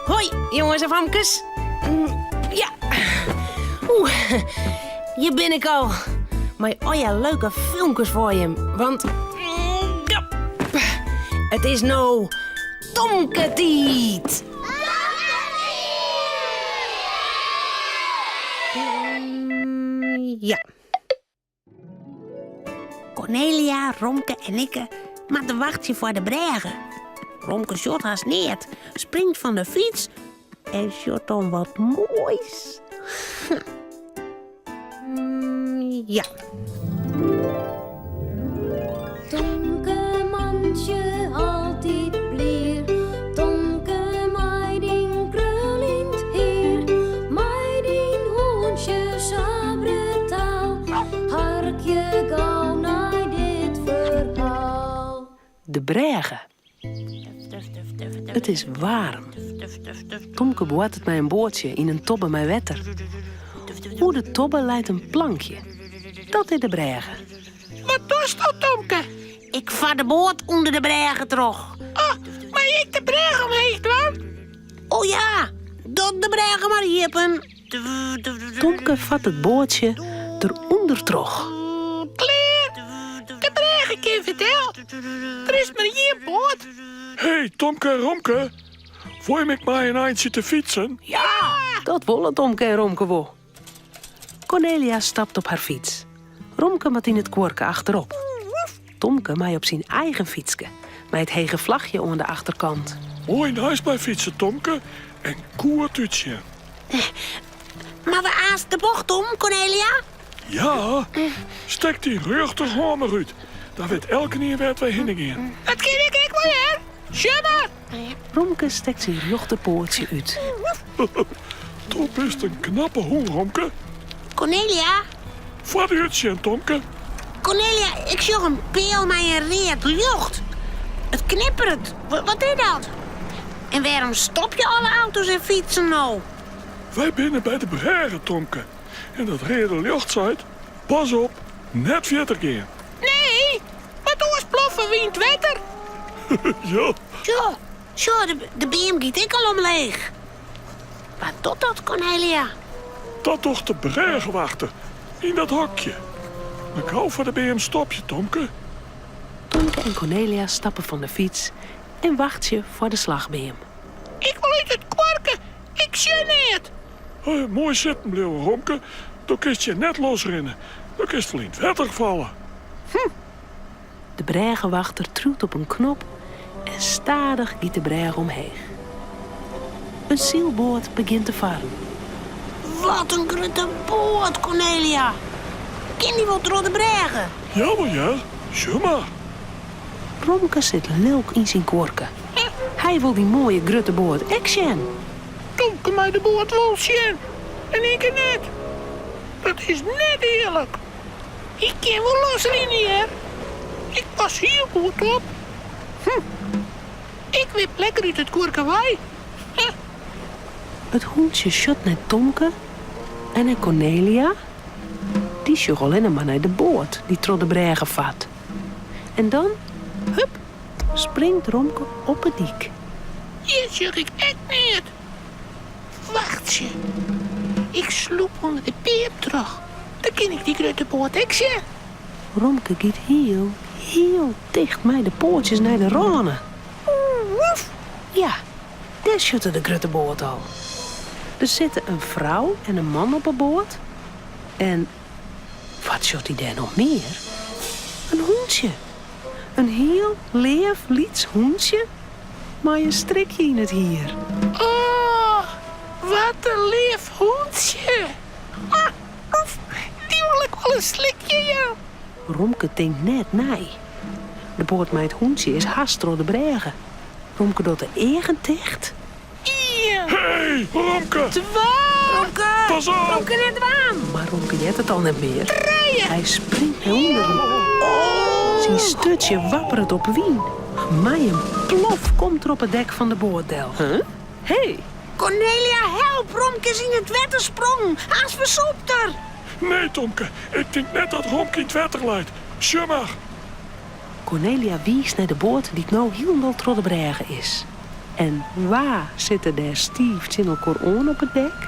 Hoi, jonges en famkes. Ja. Oeh, hjir bin ik al. Mei allegear leuke filmkes foar jim. Want ja, it is no Tomke-tiid. Ja. Cornelia, Romke en Ikke moatte wachtsje foar de brêge. Romke sjocht hast neat, springt fan de fyts en sjocht dan wat moais. Ja. Tomke mantsje altyd blier, Tomke mei dyn kruljend hier, mei dyn hûntsje sa brutaal, harkje gau nei dit ferhaal. De brêge. It is waarm. Tomke boartet mei in boatsje yn in tobbe mei wetter. Oer de tobbe leit in plankje. Dat is de brêge. Wat dochsto, Tomke? Ik far de boat ûnder de brêge troch. Oh, mei ik de brêge omheech dwaan? O ja, doch de brêge mar iepen. Tomke fart it boatsje der ûnder troch. Klear! De brêge kin wer del. Der is mar ien boat. Hey, Tomke en Romke, wolle jim ek mei in eintsje te fytsen? Ja! Dat wolle Tomke en Romke wol. Cornelia stapt op har fyts. Romke moat yn it kuorke achterop. Tomke mei op syn eigen fytske, mei it hege flachje oan de achterkant. Moai neist my fytse, Tomke, en goed útsjen. Moatte we aanst de bocht om, Cornelia? Ja, stek dyn rjochterhân mar út. Dan wit elkenien wêr't wy hinne gean. Dat kin ik ek wol, hear. Sjoch mar. Romke stekt syn rjochterpoatsje út. Do bist in knappe hûn, Romke. Cornelia? Foarút sjen, Tomke. Cornelia, ik sjoch in peal mei in read ljocht. It knipperet. Wat is dat? En wêrom stopje alle auto's en fytsen no? Wy binne by de brêge, Tomke. En dat reade ljocht seit, pas op, net fierder gean. Nee, want oars ploffe wy yn it wetter. Ja. Sjoch, sjoch, de beam giet ek al omleech. Wat docht dat, Cornelia? Dat docht de brêgewachter yn dat hokje. Mar gau foar de beam stopje, Tomke. Tomke en Cornelia stappe fan de fyts en wachtsje foar de slachbeam. Ik wol út it kuorke, ik sjoch neat. Moai sitten bliuwe, Romke. Do kinst hjir net losrinne. Do kinst wol yn it wetter falle. De brêgewachter triuwt op in knop en stadich giet de brêge omheech. In sylboat begjint te farren. Wat in grutte boat, Cornelia! Kin dy wol troch de brêge? Jawol hear, sjoch mar. Romke sit lilk yn syn kuorke. Hy wol dy moaie grutte boat ek sjen. Tomke mei de boat wol sjen en ikke net. Dat is net earlik. Ik kin wol losrinne hear. Ik pas hiel goed op. Hm. Ik wip lekker út it kuorke wei. It hûntsje sjocht nei Tomke en nei Cornelia. Dy sjogge allinne mar nei de boat dy't troch de brêge fart. En dan, hup, springt Romke op 'e dyk. Hjir sjoch ik ek neat. Wachtsje, ik slûp ûnder de beam troch, dan kin ik dy grutte boat ek sjen. Romke giet hiel, hiel ticht mei de poatsjes nei de râne. Woef! Ja, dêr sjocht er de grutte boat al. Der sitte in frou en in man op 'e boat en wat sjocht hy dêr noch mear? In hûntsje! In hiel leaf lyts hûntsje mei in strikje yn it hier. Oh, wat in leaf hûntsje! Ha, oef, dy wol ik wol in slikje jaan. Romke tinkt net nei. De boat mei it hûntsje is hast troch de brêge. Romke docht de eagen ticht. Ien. Hey, Romke! Twa. Romke! Pas op! Romke, net dwaan! Mar Romke heart it al net mear. Trije. Hy springt nei ûnderen. Syn sturtsje wapperet op 'e wyn. Mei in plof komt er op it dek fan de boat del. Huh? Hey! Cornelia, help! Romke is yn it wetter sprongen. Aanst fersûpt er. Nee, Tomke, ik tink net dat Romke yn it wetter leit. Sjoch mar. Cornelia wiist nei de boat dy't no hielendal troch de brêge is. En wa sitte dêr stiif tsjin elkoar oan op it dek?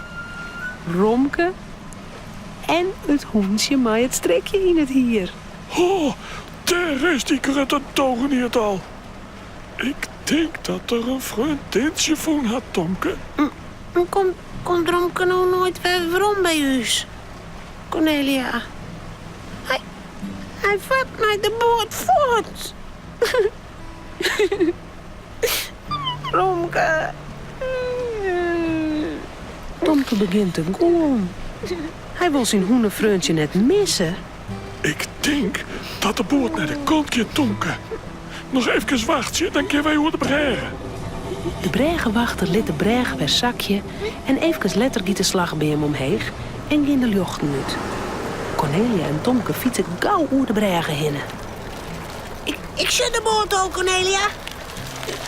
Romke en it hûntsje mei it strikje yn it hier. Ho, dêr is dy grutte dogeneat al. Ik tink dat er in freondintsje fûn hat, Tomke. Komt, komt Romke no noait wer werom by ús, Kornelia? Hy, hy fart mei de boat fuort. Romke. Tomke begjint te gûlen. Hy wol syn hûnefreontsje net misse. Ik tink dat de boat nei de kant giet, Tomke. Noch efkes wachtsje, dan kinne wy oer de brêge. De brêgewachter lit de brêge wer sakje en efkes letter giet de slachbeam omheech en gean de ljochten út. Kornelia en Tomke fytse gau oer de brêge hinne. Ik sjoch de boat al, Kornelia.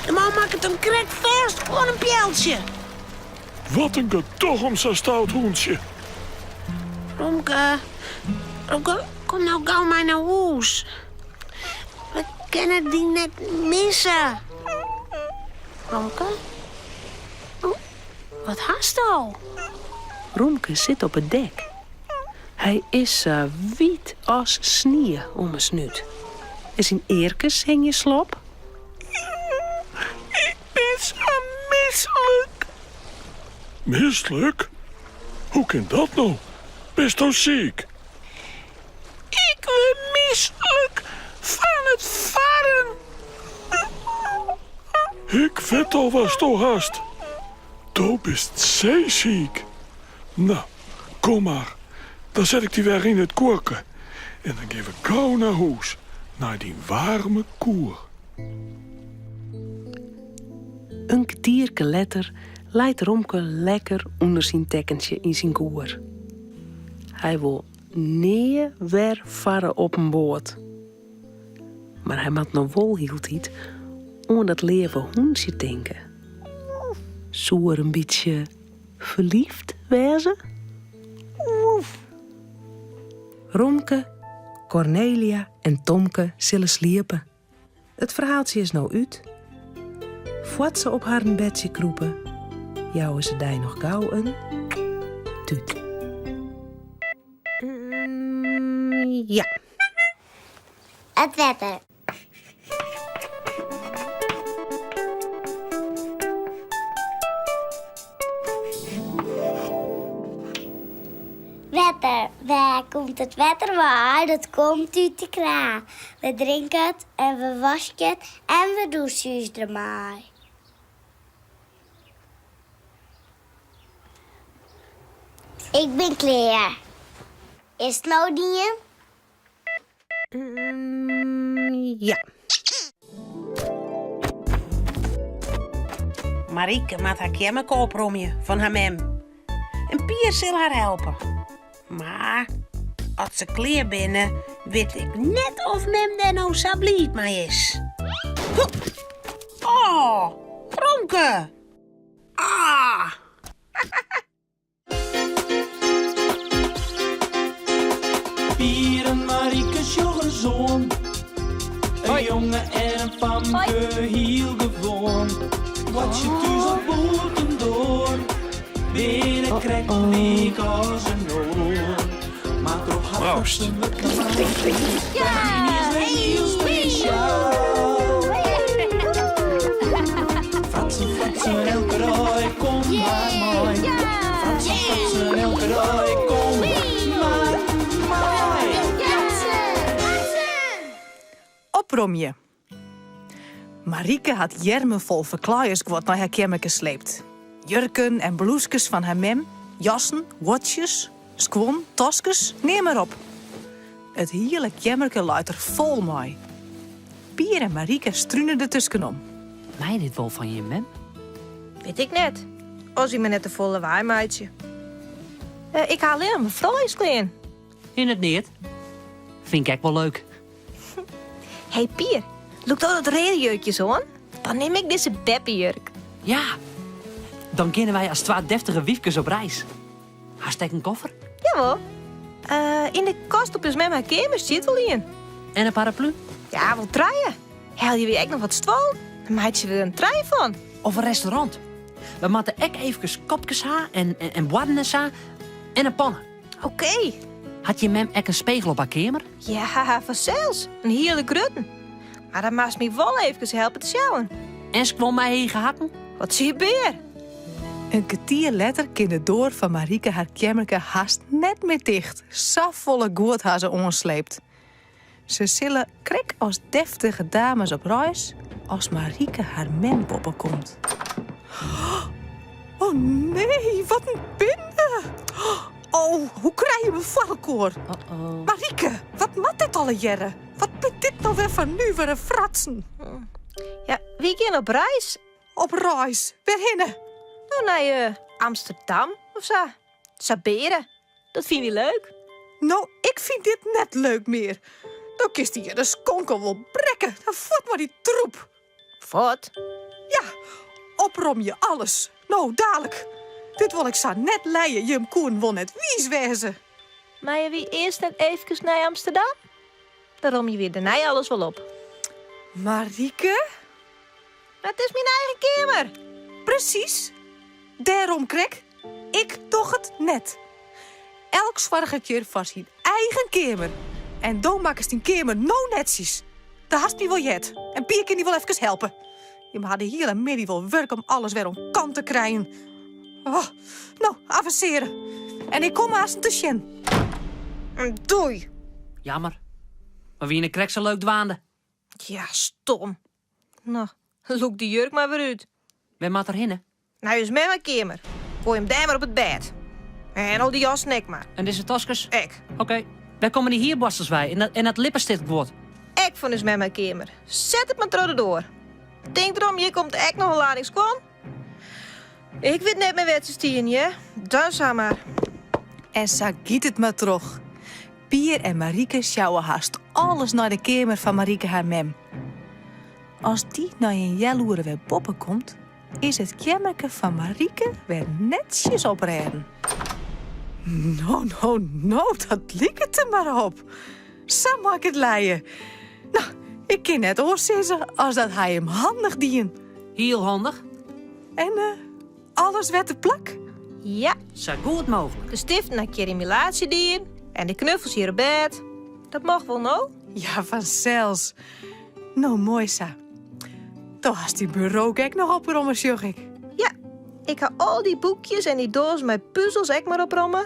De man makket him krekt fêst oan in pealtsje. Wat in gedoch om sa'n stout hûntsje. Romke, Romke, kom no gau mei nei hûs. We kinne dy net misse. Romke? Wat hasto? Romke sit op it dek. Hy is sa wyt as snie om 'e snút. En syn earkes hingje slop. Ik bin sa mislik. Mislik? Hoe kin dat no? Bisto siik? Ik wurd mislik fan it farren. Ik wit al watsto hast. Do bist seesiik. No, kom mar. Dan set ik dy wer yn it koarke en dan gean we gau nei hûs, nei dyn waarme koer. In kertierke letter leit Romke lekker ûnder syn tekkentsje yn syn koer. Hy wol nea wer farre op in boat. Mar hy moat no wol hieltyd oan dat leave hûntsje tinke. Soe er in bytsje ferliefd wêze? Oef. Romke, Kornelia en Tomke sille sliepe. It ferhaaltsje is no út. Foar't se op harren bedsje krûpe, jouwe se dy noch gau in tút. Ja. It wetter. Wetter, wêr komt it wetter wei? Dat komt út de kraan. We drinke it en we waskje it en we dûse ús dermei. Ik bin klear. Is it no dien? Ja. Marieke moat har keammerke opromje fan har mem. En Pier sil har helpe. Mar as se klear binne, wit ik net of mem dêr no sa bliid mei is. Oh, Romke! Ah! Pier en Marieke sjogge soan. In jonge en in famke, hiel gewoan. Wat je thús of bûtendoar, binne krekt lyk as in oar. Mar troch har Proost. wurdt is wer hiel spesjaal. Fratsen, fratsen, elke dei, kom mar mei. Fratsen, fratsen, elke dei, kom mar mei. Opromje. Marieke hat earmen fol ferklaaiersguod nei har keammerke sleept. Jurken en blûskes fan har mem, jassen, watches, skuon, taskes, neam mar op. It hiele keammerke leit der fol mei. Pier en Marieke strune der tuskenom. Mei dit wol fan jim mem? Wit ik net. As wy mar net te folle lawaai meitsje. Eh, ik ha allinnich mar frouljusklean. Hinderet neat. Fyn ik ek wol leuk. Hey Pier, lûk do dat reade jurkje ris oan? Dan nim ik dizze beppejurk. Ja, dan kinne wy as twa deftige wyfkes op reis. Hast ek in koffer? Jawol. Uh, yn de kast op ús mem har keamer stiet wol ien. En in paraplu? Ja, wol trije. Helje wy ek noch wat stuollen? Dan meitsje we der in trein fan. Of in restaurant. We moatte ek eefkes kopkes ha en, en, en boarden en sa. En in panne. Oké. Hat jim mem ek in spegel op har keamer? Ja, fansels. In hiele grutten. Mar dan moatst my wol eefkes helpe te sjouwen. En skuon mei hege hakken? Wat zie bear? In kertier letter kin de doar fan Marieke har keammerke hast net mear ticht, safolle guod ha se oansleept. Se sille krekt as deftige dames op reis as Marieke har mem boppe komt. Oh nee, wat in binde! Oh, hoe krije je 'm foar elkoar? Marieke, wat moat dit allegearre? Wat bin dit no wer foar nuvere fratsen? Ja, wy gean op reis. Op reis? Wêrhinne? No, nei eh, Amsterdam of sa. Sabeare. Dat fine wy leuk. No, ik fyn dit net leuk mear. Do kinst dy de skonken wol brekke. Dan fuort mei dy troep. Fuort? Ja, opromje alles. No, dalik. Dit wol ik sa net lije. Jim koenen wol net wiis wêze. Meie wy earst net eefkes nei Amsterdam? Dan romje wy dêrnei alles wol op. Marieke? Mar it is myn eigen keamer. Presys. Dêrom krekt. Ik doch it net. Elk soarget hjir foar syn eigen keamer. En do makkest dyn keamer no netsjes. Do hast my wol heard. En Pier kin dy wol efkes helpe. Jim ha de hiele middei wol wurk om alles wer oan kant te krijen. Oh, no, avensearje. En ik kom aansten te sjen. Doei. Jammer. We wiene krekt sa leuk dwaande. Ja, stom. No, lûk dy jurk mar wer út. Wêr moat er hinne? Nei ús memme keamer. Goai him dêr mar op it bêd. En al dy jassen ek mar. En dizze taskes? Ek. Oké. Wêr komme dy hierboarstels wei en dat, en dat lippestiftguod? Ek fan ús memme keamer. Set it mar troch de doar. Tink derom, hjir komt ek noch in lading skuon. Ik wit net mear wêr't se stien, hear. Dan sa mar. En sa giet it mar troch. Pier en Marieke sjouwe hast alles nei de keamer fan Marieke har mem. As dy nei in healoere wer boppe komt, is it keammerke fan Marieke wer netsjes oprêden. No, no, no, dat liket der mar op. Sa mei ik it lije. No, ik kin net oars sizze as dat hy him handich dien. Hiel handich. En eh, alles wer te plak? Ja. Sa goed mooglik. De stiften ha ik hjir yn myn laadsje dien en de knuffels hjir op bêd. Dat mocht wol no? Ja, fansels. No, moai sa. Do hast dyn buroke ek noch opromme, sjoch ik. Ja, ik ha al dy boekjes en dy doazen mei puzels ek mar opromme.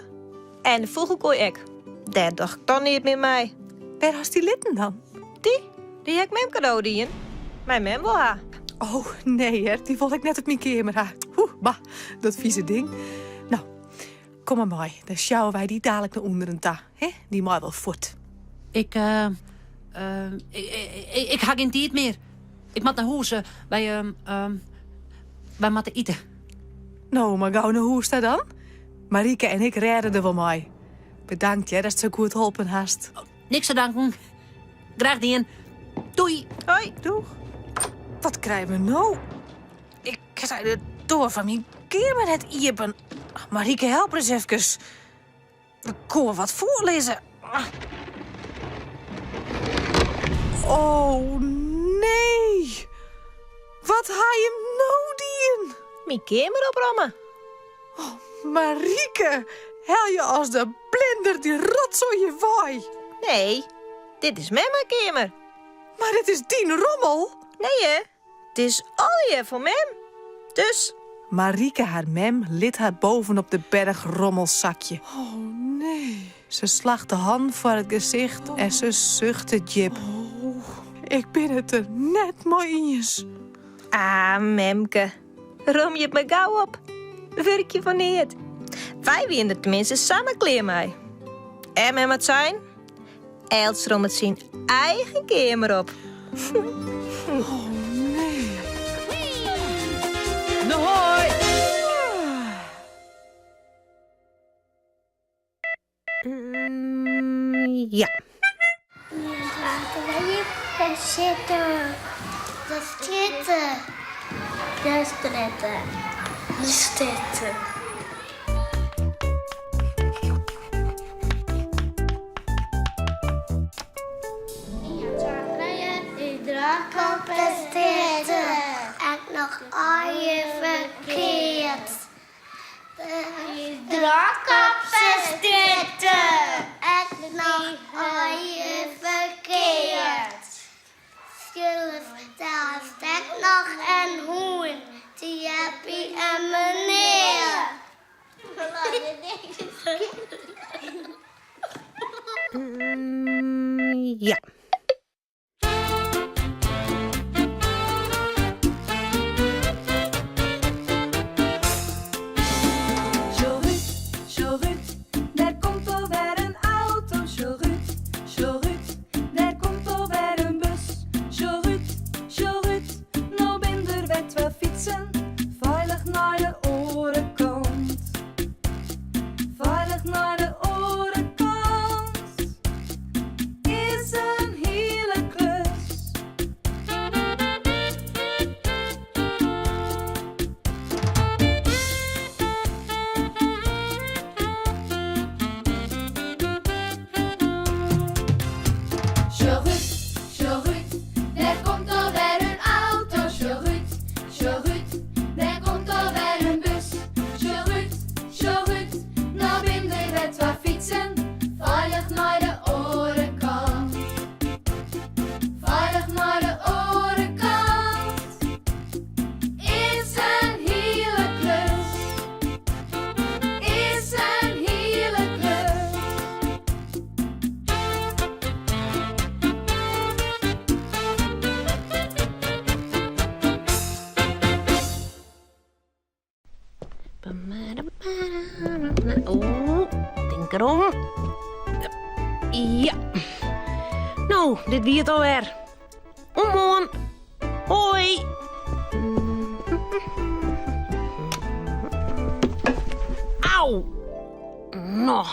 En de fûgelkoai ek. Dêr doch ik toch neat mear mei. Wêr hast dy litten dan? Dy? Dy ha ik mem kado dien. Mei mem wol ha. Oh, nee hear, dy wol ik net op myn keamer ha. Oeh, bah, dat fize ding. No, kom mar mei, dan sjouwe wy dy dalik nei ûnderen ta. Hè? Dy mei wol fuort. Ik, eh, eh, ik, ik ha gjin tiid mear. Ik moat nei hûs. Eh, wy, eh, wy moatte ite. No, mar gau nei hûs ta dan. Marieke en ik rêde der wol mei. Bedankt hear, datst sa goed holpen hast. Oh, niks te danken. Graach dien. Doei. Hoi. Doeg. Wat krije we no? Ik krij de doar fan myn keamer net iepen. Marieke, help ris efkes. Ik koe wat foarlizze. Oh nee! Wat ha jim no dien? Myn keamer opromme. Oh, Marieke, helje as de blinder dy rotsoai hjir wei. Nee, dit is memme keamer. Mar dit is dyn rommel. Nee hè, it is allegear fan mem. Dus. Marieke har mem lit har bovenop de berch rommel sakje. Oh nee. Se slacht de hannen foar it gesicht en se suchtet djip. Oh, ik bin it der net mei iens. Ah, memke. Romje it mar gau op. Wurkje foar neat. Wy wiene der teminsten samar klear mei. En mem hat sein, elts rommet syn eigen keamer op. Oh nee. No hoi! Ja. Daar zitten. Daar zitten. Daar zitten. Daar zitten. Ek noch. noch allegear ferkeard. Drok op de strjitte. Ek noch allegear ferkeard. Skilers hast ek noch in hûn, Tjappie en menear. Ja. Sjoch út, sjoch út, dêr komt alwer in auto. Sjoch út, sjoch út, dêr komt alwer in bus. Sjoch út, sjoch út, no bin der wer twa fytsen. Feilich nei de oare kant. Feilich nei de oare kant. Is in hiele klus. Sjoch út, sjoch út, dêr komt alwer in auto. Sjoch út, sjoch út, dêr komt alwer in bus. Sjoch út, sjoch út, no bin der wer twa fytsen. Feilich nei de oare kant. Feilich nei de oare kant. Is in hiele klus. Is in hiele klus. Oeh, tink derom. Ja. No, dit wie it alwer. Oant moarn. Hoi. Au. No.